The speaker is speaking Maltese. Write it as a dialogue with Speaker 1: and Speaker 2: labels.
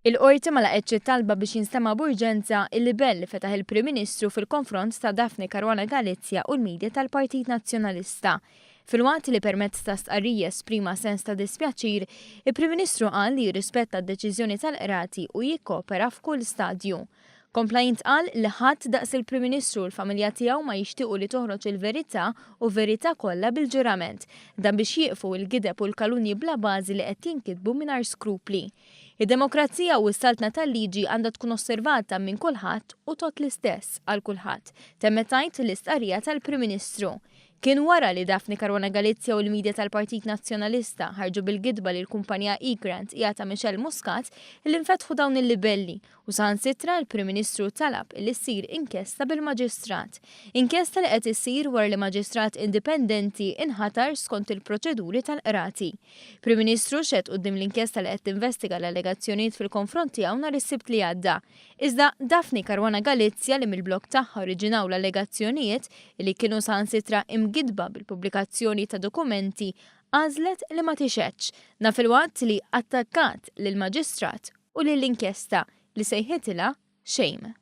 Speaker 1: Il-Qorti ma laqgħetx it-talba biex jinstema' b'urġenza il-libell li fetaħ il-Prim Ministru fil-konfront ta' Daphne Caruana Galizia u l-media tal-Partit Nazzjonalista. Filwaqt li permezz ta' stqarrija esprima sens ta' dispjaċir, il-Prim Ministru qal li jirrispetta d-deċiżjoni tal-Qrati u jikkopera f'kull stadju. Kompla jintqal li ħadd daqs il-Prim Ministru u l-familja tiegħu ma jixtiequ li toħroġ il-verità u verità kollha bil-ġurament. Dan biex jieqfu il-gideb u l-kalunji bla bażi li qed jinkitbu mingħajr skrupli. Id-demokrazija u s-saltna tal-liġi għandha tkun osservata minn kulħadd u tgħodd l-istess għal kulħadd, temmet tgħid l-istqarrija tal-Prim Ministru. Kien wara li Daphne Caruana Galizia u l-media tal-Partit Nazzjonalista ħarġu bil-gidba li l-kumpanija Egrant hija ta' Michelle Muscat li nfetħu dawn il-libelli u saħansitra l-Prim Ministru talab li ssir inkjesta bil-Maġistrat. Inkjesta li qed issir wara li Maġistrat indipendenti inħatar skont il-proċeduri tal-qrati. Prim Ministru xehed quddiem l-inkjesta li qed tinvestiga l-allegazzjonijiet fil-konfront tiegħu nhar is-Sibt li għadda. Iżda Daphne Caruana Galizia li mill-blog tagħha oriġinaw l-allegazzjonijiet li kienu saħansitra imgidba bil-pubblikazzjoni ta' dokumenti għażlet li ma tixhedx, dan filwaqt li attakkat lill-Maġistrat u lill-inkjesta li sejħitilha shame.